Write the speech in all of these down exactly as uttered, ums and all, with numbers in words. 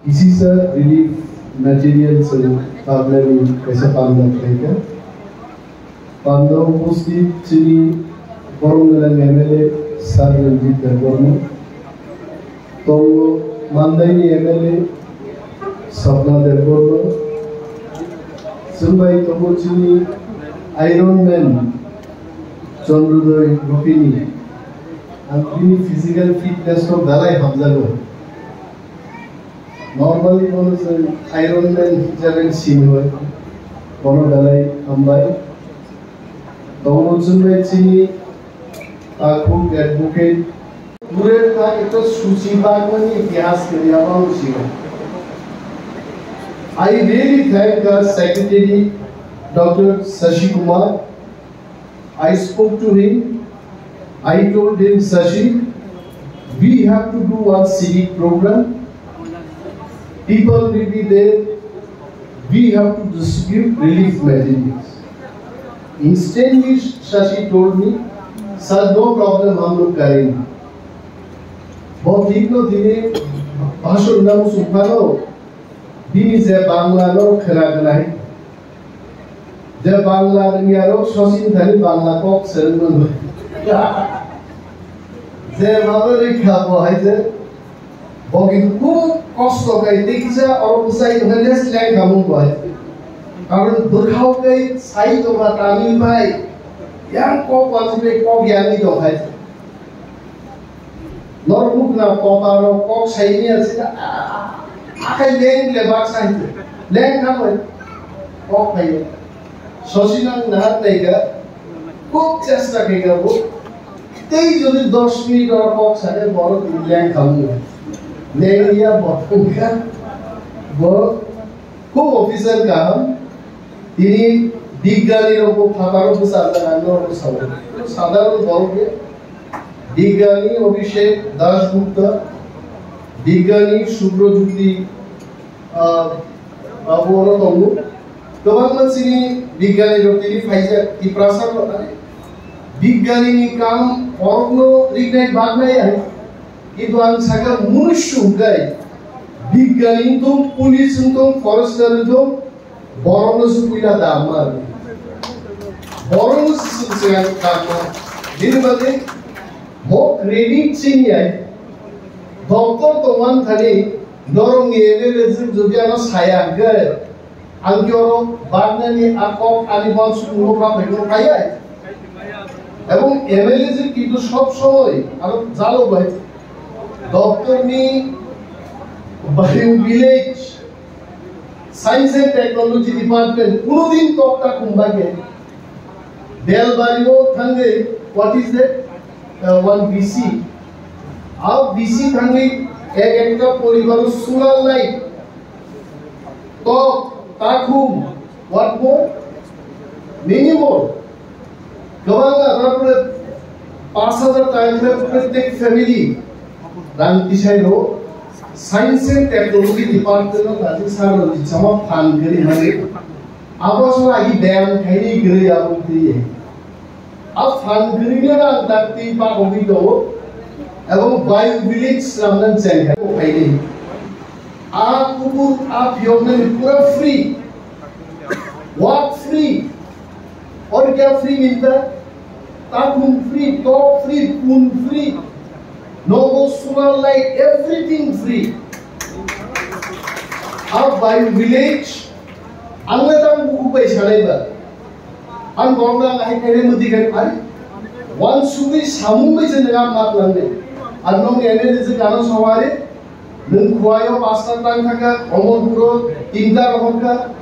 Kisisa relief material chwng tabnani kaisa panda khlaikha. Panda upasthit chini borom gwnang M L A Sir Ranjit Debbarma, tongo Mandaini M L A Sapna Debbarma, chwng bai tongo chini Iron Man Chandrodoi Rupini. Ang bini physical fitness no belai hamjago. Normally bono chwng Iron Man hisabe sini hoi. Bono belai hambai. Tongo chwng bai chini takhuk advocate. Pure ta ekta suchi bagmani itihas kariya bang sigo. I really thank the secretary, Doctor Sashi Kumar. I spoke to him. I told him, Sashi, we have to do one civic program. People will be there. We have to distribute relief materials. Instantly, Sashi told me, Sir, no problem, hum log karenge. Bo thik no thini bhashon nang sungphano, bini je Bangla no khwna gwnai. Je Bangla rwngya rok sosin thani Bangla kok se rwngmano. Je mano rikha bo hai je. Bo kintu khub kosto kai tei kisa oro bwsai tongkha less leng khamung bo hai. Karon bwkhao kai sai tongma tani bai. Yang kok wajib kok yang ni tong hai. Norok nukna kopa rok kok saini asina akai leng le bak sai leng khamai kok phai sosinang nahat naiga kok chesta kaiga bo tei jodi dos minute oro kok sane borok leng khamung leng ya bo thangkha bo kok officer kaham. Tini bigyani rokbo phataro bwsajak ang norokno sao. Sadharon borok ya. Bigyani Abhishek Dasgupta, bigyani Subrajyoti, ah, babu oro tongo. Kwbangma chini bigyani rok tini phaijak Tiprasa rok ani bigyani ni kam borokno rignai bagnai ai. Kintu ang sakha munusyo hwnkhe bigyani wngthung, police wngthung, forester wngthung, Borokno se puila damma rwdi. Borokno se swng swng damma. Bini bagwi bo credit chini ai. Doctor tongman thani norokni M L A jwk jodi ano saya hwnkhe ang khe oro barnani a kok ani bansukmung no ma phaino phai ai. Ebong M L A jwk kintu sob somoi aro jalo bai doctor ni bai village Science and Technology Department, kunudin tokta kumbai khe. Belbari o thangwi, what is that? Uh, one V C. A V C thangwi ek ekta poribar o solar light, tok, takhum, what more? Many more. Kwbangma, tarpore pash hajar taka khe prottek family rang tisai rw, science and technology department o kaisa sir rok jisama phan kwrwi mani. Abo se agi beyam khainwi kwrwi abo twi. A phan kwrwino rang tak twi pakogwi tongo, ebong bio village swnamnani cheng khai khainwi. A kubur a phiyoknani pura free, work free, Orikya free minta, takhum free, tok free, pun free, nogo solar light, everything free. A bio village, ang le tang buku bai salai ba. Ang gom na hai kene muti kan ari. Wan sugui samung bai jene ram mat lang ne. Ar nong ene de je kano sawari. Nwng Khowai o pasta tang thangkha, Omorpur o tinta rohorkha,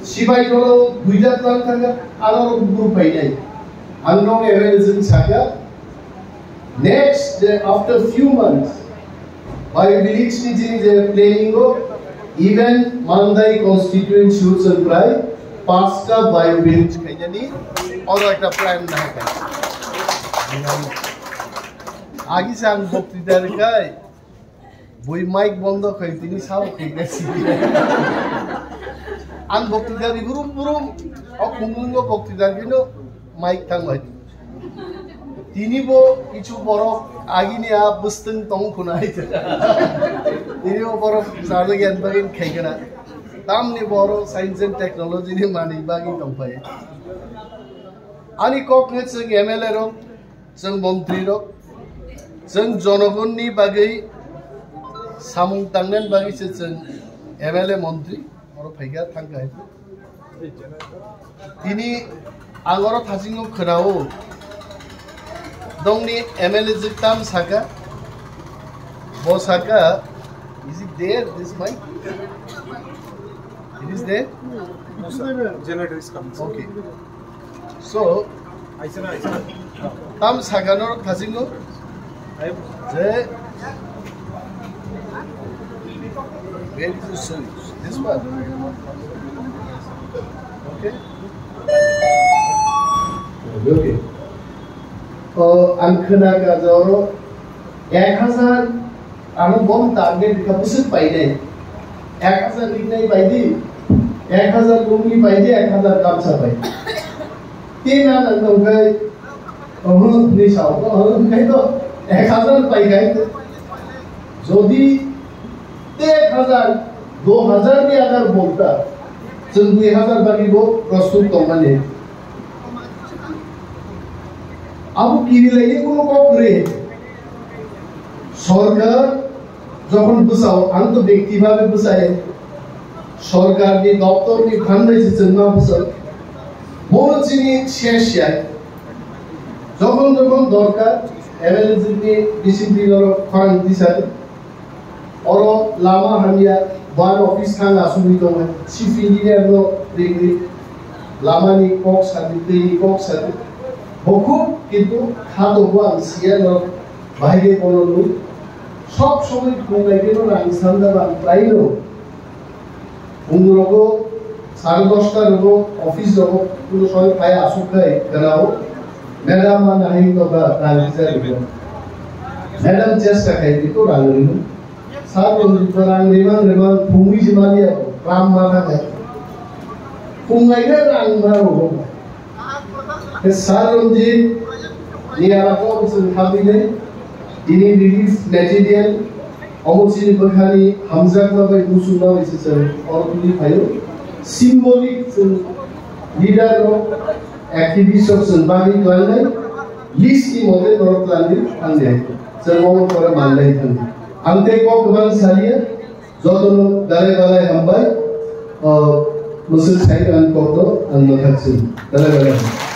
Sibai Jolo o duita tang thangkha, aro rok buru painai. Ang nong M L A jwng sakha, next day, after few months, bai village ni jini je planning o, even Mandai constituency o chwng prai pasta bai village khainani, oro ekta plan nai kha. Agi se ang boktwita rwkha, bui mic bondo khai tini sao khai na si. Ang boktwita ri burum burum, o khumlungo boktwita rwino mic thang bai. Tini bo kichu borok agini a bwstwng tong khuna hai. Tini o borok sajak yan bagwi khaikena. Tamni borok science and technology ni manwi bagwi tongphai. Ani kok ni chwng M L A rok, chwng montri rok, chwng jonogon ni bagwi samung tangnani bagwi se chwng M L A montri oro phaikha thangkha hai. Tini ang oro thasingo khwnao, dongni M L A jwk tam saka, bo saka, is it there, this mic? It is there? Generator is coming. Okay. So, tam saka norok thasingo, je, where is the switch? This one. Okay. Okay. O, ang khwnakha je oro ek hazar, ano bom target ka bwswk painai. Ek hazar rinai paidi, ek hazar lungi paidi, ek hazar gamsa pai. Tin an ang tongkhai, oho, ni sao, oho, khai to ek hazar pai khai. Jodi te ek hazar, do hazar ni agar bolta, chwng dui hazar bagi bo prostuk tongmani. Abo kiri lai kuno kok kwrwi. Sorkar jokhon bwsao, ang to bekti bhabe bwsai, sorkar ni doptor ni phan bai se chwngma bwsao, bono chini ses ya. Jokhon jokhon dorkar, M L A ni discipline oro khorang tisadi. Oro lama hamya, bar office thang asugwi tongo, chief engineer no ringwi, lama ni kok sadi, tei ni kok sadi. Bokhuk kintu khato bo ang siya no bahai de bono nung. Sob somoi khunglai de no rang sanda bang trai no. Phung rogo, sare dosta rogo, office rogo, kuno somoi phai asuk khai, ganao. Madam ma nahai to ba rang kisa rogo. Madam chesta khai, ito rang rogo. Sar Ranjit ba rang remang remang, phungwi jemani abo, ram ma thangai. Phunglai de rang ma rogo. Sar Ranjit ni alako bwswng khabwi nai, tini relief material, omo chini bwkhani hamjakma bai muchungma bai se chwng oro tubui phaio. Symbolic chwng leader rok, activist rok chwng bagwi klangnai, list ni mote norok klanwi thangdi hai. Chwng omo pore manlai thangdi. Ang tei kok kwbang saliya, jotono dalai balai hambai, o, mwswk sai ang kokno ang mwthak sini. Dalai balai hambai.